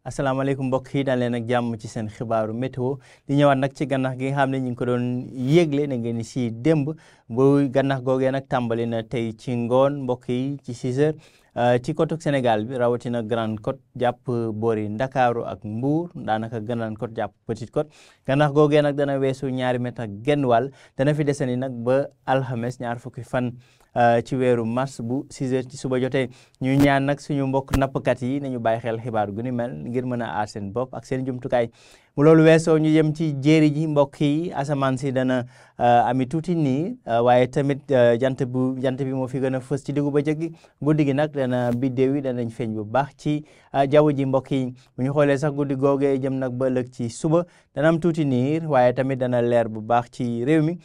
asalaamaaleykum mbokk yi daal leen ak jàmm ci seen xibaaru météo di ñëwaat nag ci gànnax gi nga xam ne ñu ngi ko doon yéegle na ngeen si démb bu gànnax googee nag tàmbali na tey ci ngoon mbokk yi ci 6 heures ci côte Sénégal bi rawatina Grande Côte jàpp boori Ndakaaru ak Mbour daanaka Grande Côte jàpp Petite Côte gànnax googee nag dana weesu 2 mètre ak genn wàll dana fi desani nag ba alxames 20 fan ci weeru mars bu 6 heures ci suba jotee ñu ñaan nag suñu mbokk nappkat yi nañu bàyyi xel xibaar gu ni mel ngir mën a aar seen bopp ak seen jumtukaay mu loolu weesoo ñu jëm ci jéeri ji mbokk yi asamaan si dana ami tuuti nii waaye tamit jant bi moo fi gën a fës ci diggu bëccëg gi guddi gi nag dana biddéew yi danañ feeñ bu baax ci jaww ji mbokk yi bu ñu xoolee sax guddi googee jëm nag ba ëllëg ci suba dana am tuuti niir waaye tamit dana leer bu baax ci réew mi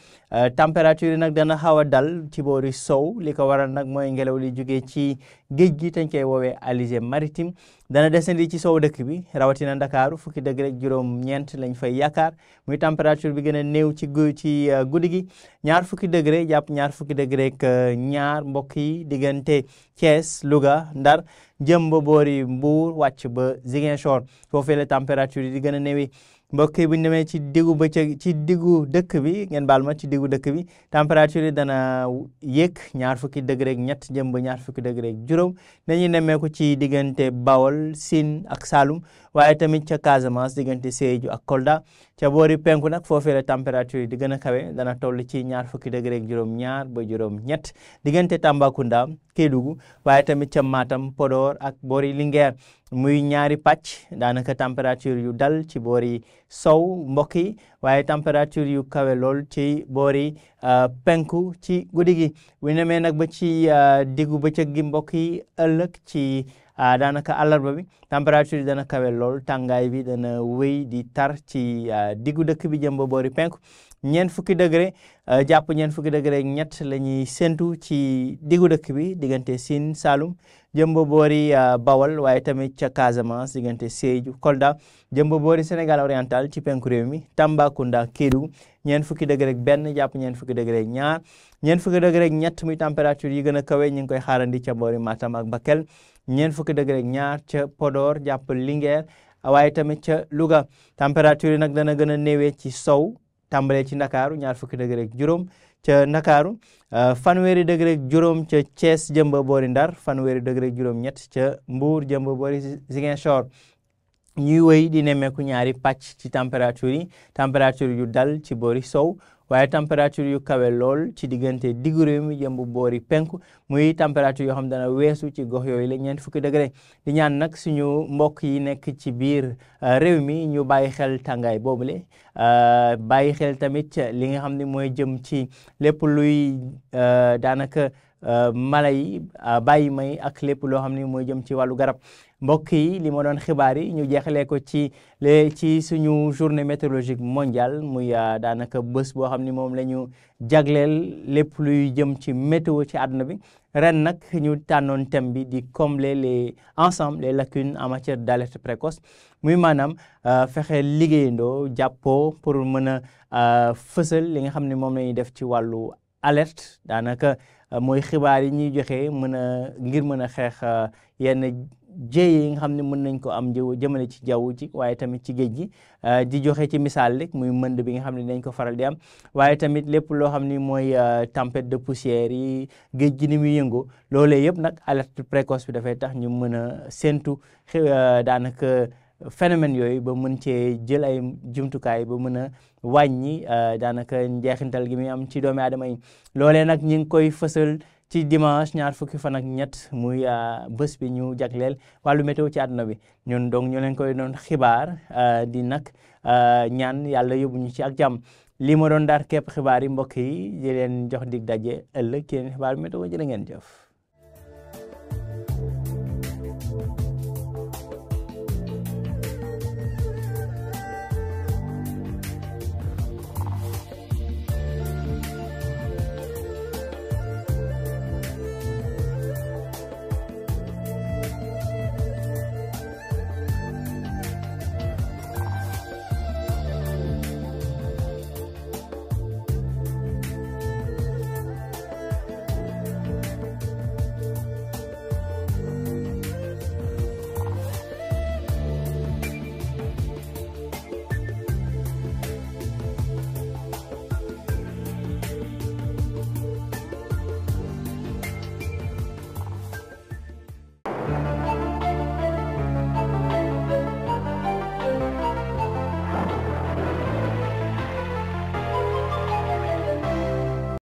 température yi nag dana xaw a dal ci boori sow li ko waral nag mooy ngelaw li jógee ci géej gi tañ koy woowee alizé maritime dana descendi ci sow dëkk bi rawatina Ndakaaru fukki degré ak juróom-ñeent lañ fay yaakaar muy température bi gën a néew ci guddi gi 20 degré jàpp 20 degré ak ñaar mbokk yi diggante Thiès Louga Ndar jëm ba boori Mbour wàcc ba Ziguinchor foofee la température yi di gën a néewi mbokk yi bu ñu demee ci diggu bëccëg ci diggu dëkk bi ngeen baal ma ci diggu dëkk bi température yi dana yéeg 20 degré ak ñett jëm ba 20 degré ak juróom dañuy nemmeeku ci diggante Bawol Sine ak Saloum waaye tamit ca Casamance diggante Sédhiou ak Kolda ca boori penku nag foofee la température yi di gën a kawe dana toll ci 20 degré ak juróom-ñaar ba juróom-ñett diggante Tambacounda Kédougou waaye tamit ca Matam Podor ak boori Linguère muy ñaari pàcc daanaka température yu dal ci boori sow mbokk yi waaye température yu kawe lool ci boori penku ci guddi gi bu ñu demee nag ba ci diggu bëccëg gi mbokk yi ëllëg ci daanaka àllarba bi température yi dana kawe lool tàngaay bi dana wéy di tar ci diggu dëkk bi jëm ba boori penku 40 degré jàpp 40 degré ak ñett la ñuy séntu ci diggu dëkk bi diggante Sine Saloum jëm ba boori Bawol waaye tamit ca Casamance diggante Sédhiou Kolda jëm ba boori Sénégal oriental ci penku réew mi Tambacounda Kédougou 40 degré ak benn jàpp 40 degré ak ñaar 40 degré ak ñett muy température yi gën a kawe ñu ngi koy xaarandi ca boori Matam ak Bakel 40 degré ak ñaar ca Podor jàpp Linguère waaye tamit ca Louga température yi nag dana gën a néewee ci sow tàmbalee ci Ndakaaru 20 degré ak juróom ca Ndakaaru 30 degré ak juróom ca Thiès jëm ba boori Ndar 30 degré ak juróom ñett ca Mbour jëm ba boori Ziguinchor ñuy wéy di nemmeeku ñaari pàcc ci température yu dal ci boori sow waaye température yu kawe lool ci diggante diggu réew mi jëm bu boori penku muy température yoo xam dana weesu ci gox yooyu la 40 degré di ñaan nag suñu mbokk yi nekk ci biir réew mi ñu bàyyi xel tàngaay boobule bàyyi xel tamit li nga xam ne mooy jëm ci lépp luy daanaka mala yi bàyyi may ak lépp loo xam ne mooy jëm ci wàllu garab mbokk yi li ma doon xibaar yi ñu jeexalee ko ci suñu journée météorologique mondiale muy daanaka bés boo xam ne moom la ñu jagleel lépp luy jëm ci météo ci àdduna bi ren nag ñu tànnoon thème bi di combler les lacunes en matière d'alerte précoce muy maanaam fexe liggéeyandoo jàppoo pour mën a fësal li nga xam ne moom la ñuy def ci wàllu alerte daanaka mooy xibaar yi ñuy joxe ngir mën a xeex yenn jéey yi nga xam ne mën nañ ko am jëmale ci jaww ji waaye tamit ci géej gi di joxe ci misaal rek muy mënd bi nga xam ne dañ ko faral di am waaye tamit lépp loo xam ni mooy tempête de poussière yi géej gi ni muy yëngoo loolee yëpp nag alerte précoce bi dafay tax ñu mën a séntu daanaka phénomène yooyu ba mën cee jël ay jumtukaay ba mën a wàññi daanaka njeexintal gi muy am ci doomi aadama yi loolee nag ñu ngi koy fësal ci dimanche 20 fan ak ñett muy bés bi ñu jagleel wàllu météo ci àdduna bi ñun donc ñu leen koy doon xibaar di nag ñaan yàlla yóbbu ñu ci ak jàmm lii ma doon daar képp xibaar yi mbokk yi di leen jox dig daje ëllëg ci yeneen xibaar météo jërë ngeen jëf